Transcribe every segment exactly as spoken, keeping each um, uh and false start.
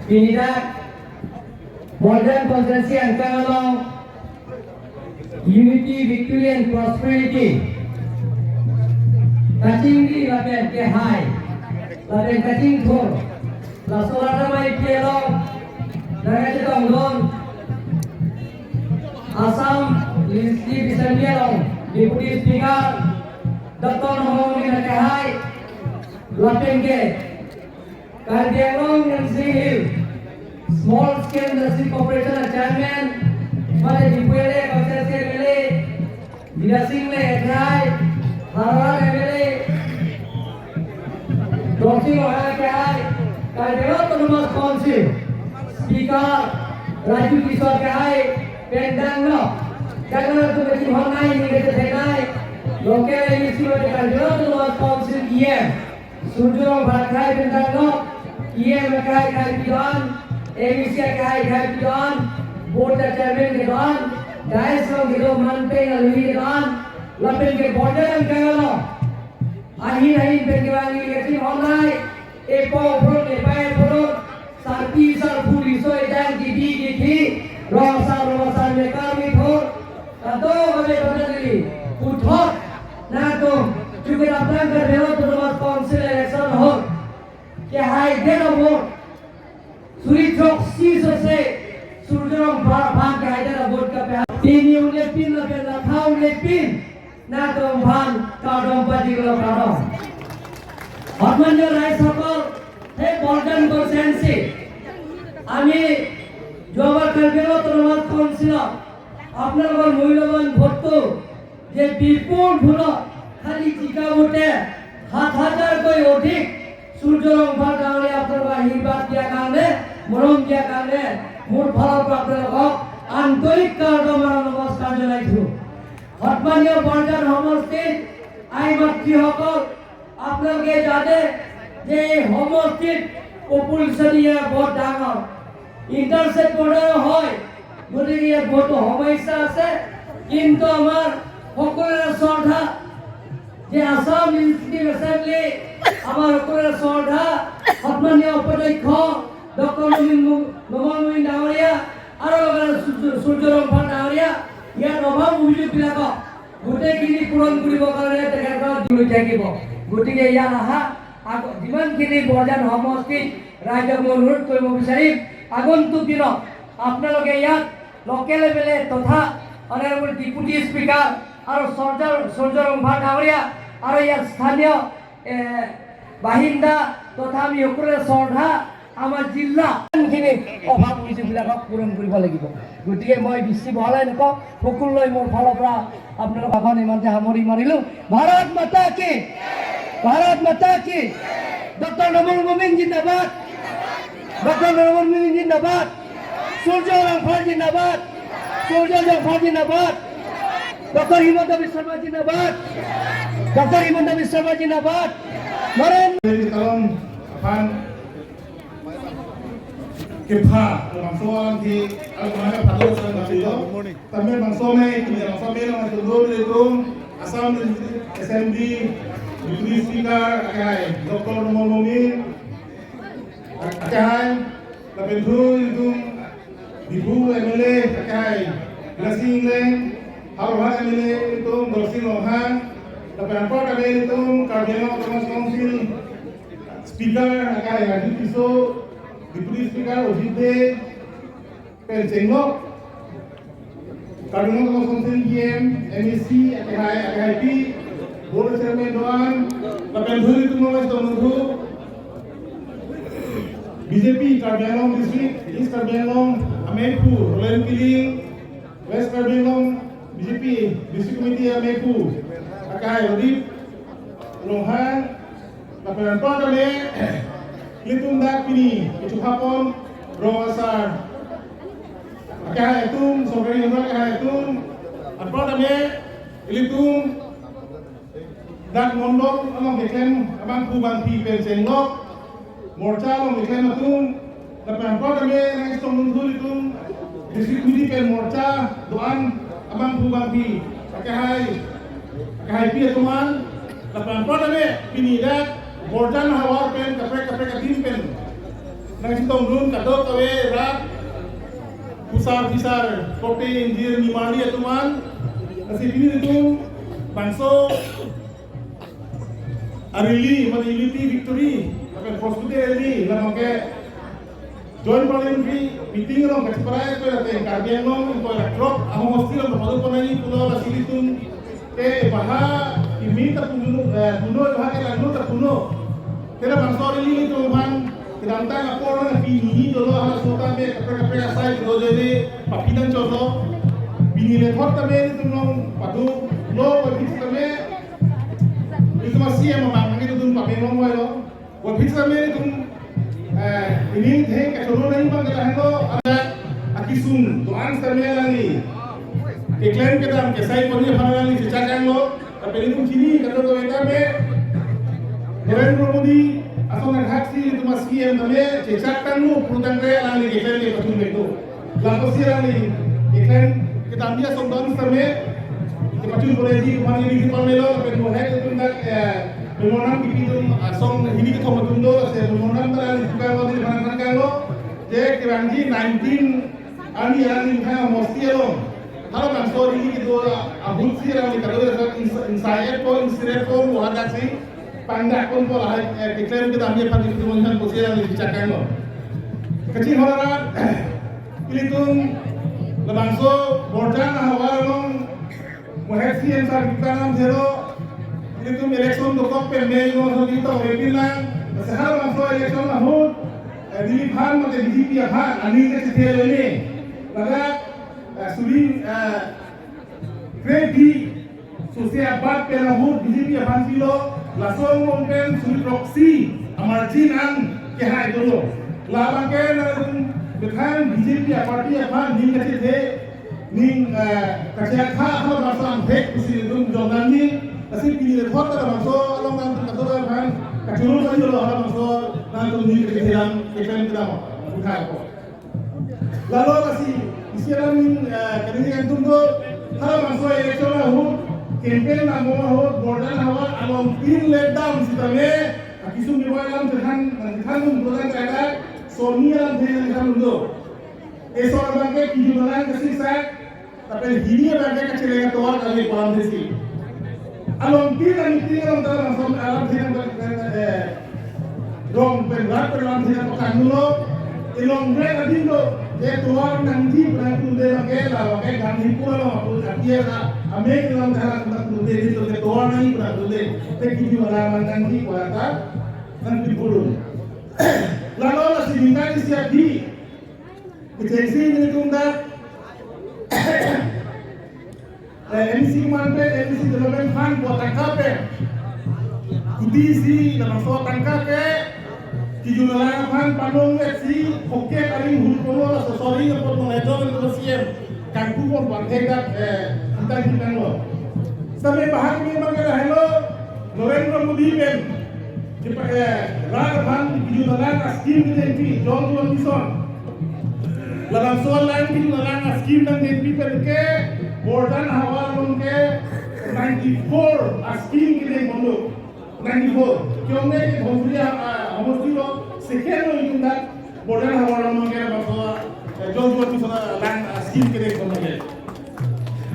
Pini dak Borjan constituency angkang along unity, victory and prosperity kachingri lapen kehai lapen kachingthur laso alam pi along nangkachetongdun Assam Legislative Assembly along Deputy Speaker Doctor Nohong Mungin akehai lapen ke Karbi Anglong N C Hills Small Scale Industry Corporation Chairman, mate Diphu L A, Baksa M L A, Bidya Sing Engleng akehai, Howraghat M L A, Dorsing Ronghang akehai, Karbi Anglong Autonomous Council Speaker Raju Tisso akehai, pen danglo, danglo tu kachinghon nai, ningkachethe nai, local M A C mate Karbi Anglong Autonomous Council E M, Surjya Rongphar akehai pen danglo, E M akehai khei pidon, M A C akehai khei pidon, board chairman kedon, dais along kedo manpeng alui kedon, lapen ke Borjan angkang along ahin ahin pen kevangji kachinghon nai, epo phurun, epai phurun, sarpi sarpo, riso ejang, kidi kithi, rong asar rong asar mekar mithur, kato kave pada dili puthot nangtum chukir aplang Karbi Anglong Autonomous Council election ahut kehaidet avote suri throksi sose Surjya Rongphar aphan kehaidet avote kapehai. Pini un'epin lapen latha un'epin nangtum aphan kardom pajirlo, kardom. Honorable raisokol, he Borjan constituency, আমি যোৱাবাৰ কাৰ্বি আংলং অট'নমাছ কাউন্সিলত আপোনালোকৰ মূল্যৱান ভোটটো যে বিপুল ভোটত খালি জিকা ভোটে সাত হাজাৰকৈ অধিক সূৰ্য ৰংফাৰ ডাঙৰীয়া আপোনালোকৰ আশীৰ্বাদ দিয়া কাৰণে, মৰম দিয়া কাৰণে মোৰ ফালৰ পৰা আপোনালোকক আন্তৰিক কৰ্তব্য আৰু নমস্কাৰ জনাইছো। সন্মানীয় বৰজান সমষ্টিৰ আই মাতৃসকল, আপোনালোকে জানে যে এই সমষ্টিত পপুলেশ্যন ইয়াৰ বহুত ডাঙৰ, ইণ্টাৰষ্টেট বৰ্ডাৰো হয়, গতিকে ইয়াত বহুতো সমস্যা আছে। কিন্তু আমাৰ সকলোৰে শ্ৰদ্ধা যে আছাম লেজিছলেটিভ এছেম্বলি, আমাৰ সকলোৰে শ্ৰদ্ধা সন্মানীয় উপাধ্যক্ষ ডক্টৰ নমীন মু-, নোমল মমিন ডাঙৰীয়া আৰু লগতে সূৰ্য, সূৰ্য ৰংফাৰ ডাঙৰীয়া ইয়াত অভাৱ অভিযোগবিলাকক গোটেইখিনি পূৰণ কৰিবৰ কাৰণে তেখেতসকল জড়িত থাকিব। গতিকে ইয়াত অহা আগ-, যিমানখিনি বৰজান সমষ্টিত ৰাইজক মই অনুৰোধ কৰিব বিচাৰিম, আগন্তুক দিনত আপোনালোকে ইয়াত লোকেল এম এল এ তথা অনাৰেবল ডেপুটি স্পীকাৰ আৰু চৰ্জাৰ, সূৰ্য ৰংফাৰ ডাঙৰীয়া আৰু ইয়াৰ স্থানীয়, এ, বাসিন্দা তথা আমি সকলোৰে শ্ৰদ্ধা আমাৰ জিলা খিনি অভাৱ অভিযোগবিলাকক পূৰণ কৰিব লাগিব। গতিকে মই বেছি বহলাই নকওঁ, সকলোলৈ মোৰ ফালৰ পৰা আপোনালোক এখন ইমানতে সামৰি মাৰিলো। ভাৰত মাতা কি, ভাৰত মাতা কি, ডক্টৰ নোমল মমিন জিন্দাবাদ, ডক্টৰ নোমল মমিন জিন্দাবাদ, সূৰ্য ৰংফাৰ জিন্দাবাদ, সূৰ্য ৰংফাৰ জিন্দাবাদ, ডক্টৰ হিমন্ত বিশ্ব শৰ্মা জিন্দাবাদ, ডক্টৰ হিমন্ত বিশ্ব শৰ্মা জিন্দাবাদ। Narendra Kalong aphan kepha, bangso alam thi, alam mana phato sa na pilo. Tame bangso me, kini bangso me lang ito do ito, Assam Assembly Deputy Speaker akehai, Doctor Nomal Momin akehai, lapen thu itum Diphu M L A akehai, Lasing Leng, Howraghat M L A itum Dorsing Ronghang, lapen anpar kami itum Karbi Anglong Autonomous Council Speaker akehai Raju Tisso, Deputy Speaker Ojit Dey, pen chenglok Karbi Anglong Autonomous Council E M, M A C, akehai, akehaipi, Board Chairman do-an, lapen thu itum nangchetongdun thu B J P Karbi Anglong District, East Karbi Anglong ameiphu Roland Killing, West Karbi Anglong B J P District Committee ameiphu akehai Radip Ronghang, lapen anpar kami ilitum dak pini kechokchapon rong asar akehai atum, sorkari member akehai atum, anpar kami ilitum dak mondol along keklem abangphu bangphi pen chenglok, morcha along keklem atum, lapen anpar kami nangchetongdun thu itum District Committee pen morcha do-an abangphu bangphi akehai, akehaipi atum an, lapen anpar kami pini dak Borjan havar pen kaprek kaprek adim pen Nangchetongdun kadokave rat, phusar phisar, korte ingjir nimarli atum an, lasi pini nelitum bangso a-rally, mane unity victory, lapen prostuti rally, labangke Joint Parliamentary Meeting along kacheparai pen ateng Karbi Anglong ingkoi ra throk ahomosti along kapado pon nangji pulo, lasi ilitum ke baha kimi ta puno, eh, puno, baha ke langno ta puno. Te labangso a-rally ilitum aphan kedamtang apor nangpi ni dolo, halaso tame kaprek kaprek asai kedo jodi papi nangchotlo. Pini lethot tame ilitum along padolo, pabit tame ilitum a-C M abang nangkedodun pame longvoilo. Pabit tame ilitum, eh, pini theng kachoro nangji abang ke lahelo, ada akesung do-an tame alangli keklem kedam kesai ponji aphan alangli chechak tanglo. Lapen ilitum chini kadokave tame Narendra Modi ason athak si ilitum a-C M tame chechak tanglo pulotangte alangli keklem kepachun veklo. Lapusi alangli keklem kedamji ason do-an tame kepachun ponji aphan ili dipamelo, lapen mo het ilitum dak, eh, memorandum kipi atum asong hini kethom atum do, lasi memorandum ta alangli tukang lo, alangli phan tanglo. Je kevangji nineteen arni alangli thang mosti along, halabangso a-rally kedo ahut si alangli kadokave ins-, insight po, insight po, mo hadak si pangdak ponpo lahai, eh, keklem kedamji aphan ilitum aphan pusi alangli chechak tanglo. Kachinghon arat, ilitum labangso Borjan ahavar along mo het C M sir kita nam thelo, ilitum election dokok pen me mo so kita wepin lang, lasi halabangso election ahut, eh, Dilip aphan mate B J P aphan aning kachethe lone. Laga, eh, suri, eh, grade D, sose abat pen ahut B J P aphan pilo, laso angbong pen suri throksi a-margin an kehai dolo. Labangke nangtum methang B J P a-party aphan ning kachethe, ning, eh, kachetha halabangso angthek pusi nelitum jongdamji, lasi pini lethot labangso along nangtum kadokave aphan kachoro pajolo, halabangso nangtum ning kachethe dam, keklem kedam, utha ko. Lalo lasi, isi alam ning, eh, kali ni nangtum do, halabangso election ahut, campaign nangmo ahut, Borjan ahavar along tin let dam sitame, akesung ni alam chethan, chethan nung program kaya, soni alam the chethan nung do. Eson abangke kejun alang kasiksak, lapen hini abangke kacheleng atovar kali kolam desi. Along tin a-meeting along ta langsung alam the, eh, rong pen rat pen alam the pakanglo. Ilong pen adin do, je tovar nangji pu nangkethe abangke, labangke Gandhipur along apun atia ka, amek along ta nangkethe, je tovar nangji pu nangkethe. Te kejun alang nangji pu ta nangkethe. Lalo lasi minta isi api. Kechengsi nelitum dak, eh, M D C man pen, M D C Development Fund pu atangka pen kuti isi, labangso atangka ke kejun alang aphan panong-et si, hoke aring hul polo, laso sorry apot mong ejo kan C M kangku pon pon thek dak, eh, kita kita lo. Sampai bahan ini makan hello, Narendra Modi pen. Kipa, eh, rat aphan kejun alang a-scheme kedengpi, Jal Jeevan Mission. Labangso alang kejun alang a-scheme nangdengpi pen ke, Borjan ahavar along ke ninety-four a-scheme kedeng ponlo. Ninety-four. Kiyong ne ke Dhonsiri, ah, homosti lo, second lo itum dak, Borjan ahavar along ke labangso, eh, Jal Jeevan Mission alang a-scheme kedeng ponlo ke.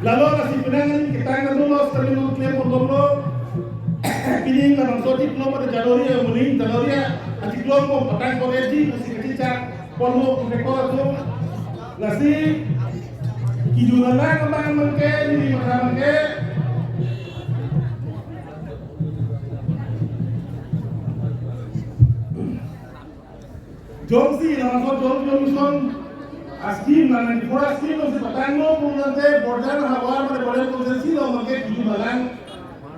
Lalo lasi penang ketang na dolo, sitame non klem pon dolo. Pining labangso chiklo pada January, muning January, achiklo ko patang ko eji, lasi kachichak ponlo ko ko atum. Lasi kejun alang abang abangke, neli matha abangke. Jongsi labangso Jal Jeevan Mission a-scheme, la ninety-four a-scheme jongsi patanglo pulote Borjan ahavar mane Borjan constituency along abangke kejun alang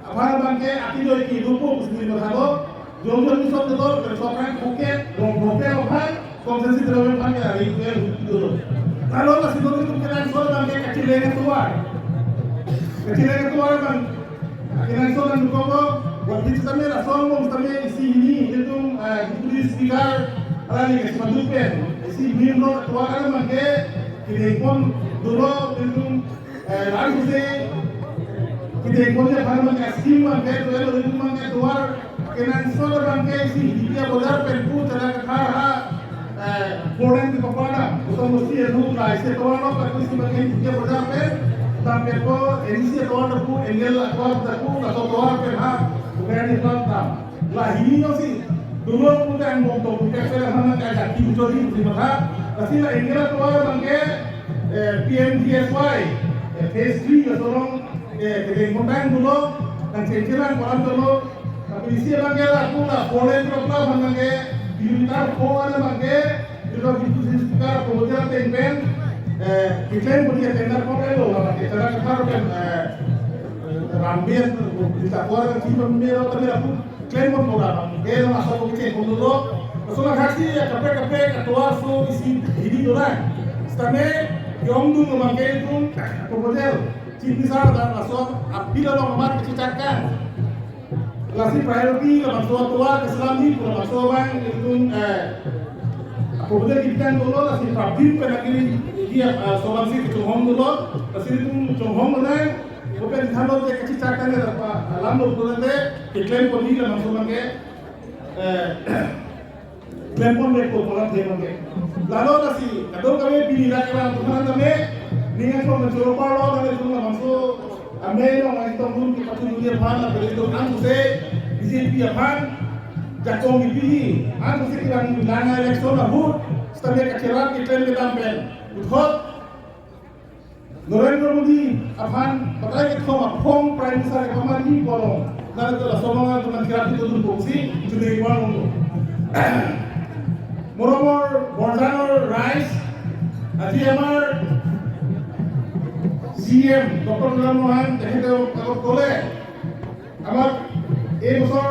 aphan abangke akejoi kedo pu pusi neli mathalo. Jal Jeevan Mission kedo, pen sokrang phuket, dong phuket aphan, constituency development aphan ke ari ke kedo. Lalo lasi nelitum kenangsot abangke kacheleng atovar. Kacheleng atovar abang kenangsot nangkok lo, buat di sitame laso angbong sitame isi hini, ilitum, eh, Deputy Speaker, alangli kachepadu pen, isi hini lo atovar abangke kedeng pon dolo, ilitum, eh, langsung si kedeng ponji aphan abangke scheme abangke, atovar abangke, atovar kenangsot abangke isi hini dia bojar pen pu chala kathar ha, Four lane kepapadam, kosonsi elu, la isi atovar lo, lapu isi bang N T K border pen, dam pen ko, N E C atovar lapu, N L atovar lapu, laso atovar pen ha, bukan di plan dam. La hini no si, dulu punya yang mau tahu, bukan saya hana kaja ki ucori di mana, lasi la N L atovar abang ke, eh, P M G S Y, eh, phase three, laso along, eh, kedeng kontang dulu, nang cengkelang kolam dulu, tapi isi abang ke lapu la, four lane kepapadam abang ke, kilometer four abang ke, Jilo jitu si speaker, kemudian ateng pen, eh, keklem pon ateng pen, eh, tara kethar pen, eh, eh, rambien, eh, di ta kuar kan si pemiro, tapi lapu klem pon pura, eh, laso ko kecil pon dulu. Laso la haksi ya kaprek kaprek atovar laso isi hini dulu. Setame, yong dung abang ke itu, kemudian, Chief Minister dan laso, apil along amat kecil cakang. Lasi priority labangso atovar keselam ni, labangso abang itu, eh, kemudian kita dulu, lasi prabin pen lagi dia, eh, laso abang si kechonghong dulu, lasi itu chonghong mana, bukan di than lo je kecil cakang ni, apa, alam lo dulu nanti, keklem pon ni labangso abang ke, eh, klem pon le ko pola the pon ke. Lalo lasi, kadokave pini la kevang atum aphan tame, ning an pon menchoro parlo, lalu itu labangso, ame long, ame tong dun kepatu dun aphan, lapen itu an se, B J P aphan, jakong ipi, an se kevang lang election ahut, setame kacherat keklem kedam pen. Puthot, Narendra Modi aphan patai kethom aphong Prime Minister kepaman ni kolong. Nang itu laso abang atum nang kirap itu dun boksi, judei kolong. Moromor borjanor raij, আজি আমাৰ চি E M doctor Tuliram ৰোহন তেখেতে আগত ক'লে, আমাক এই বছৰ